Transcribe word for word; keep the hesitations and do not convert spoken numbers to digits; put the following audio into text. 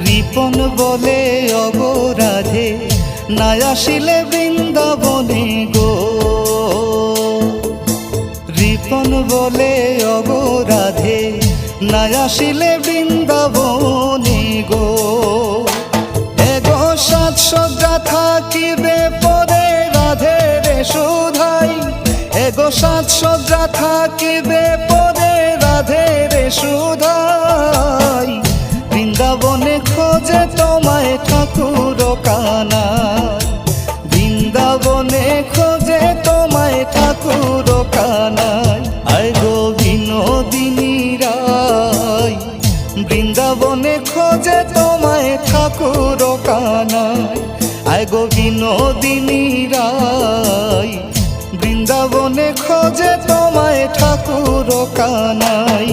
রিপন বলে, অগো রাধে, না আসিলে বৃন্দাবনে গো। রিপন বলে, অগো রাধে, না আসিলে বৃন্দাবনে গো। এগো সাজসজ্জা থাকিবে পদে রাধের সুধাই, এগো সাজসজ্জা থাকিবে পদে রাধের সুধাই। বৃন্দাবনে খোঁজে তোমায় ঠাকুর কানাই, বৃন্দাবনে খোঁজে তোমায় ঠাকুর কানাই। আয় গো বিনোদিনী রায়, বৃন্দাবনে খোঁজে তোমায় ঠাকুর কানাই। আয় গো বিনোদিনী রায়, বৃন্দাবনে খোঁজে তোমায় ঠাকুর কানাই।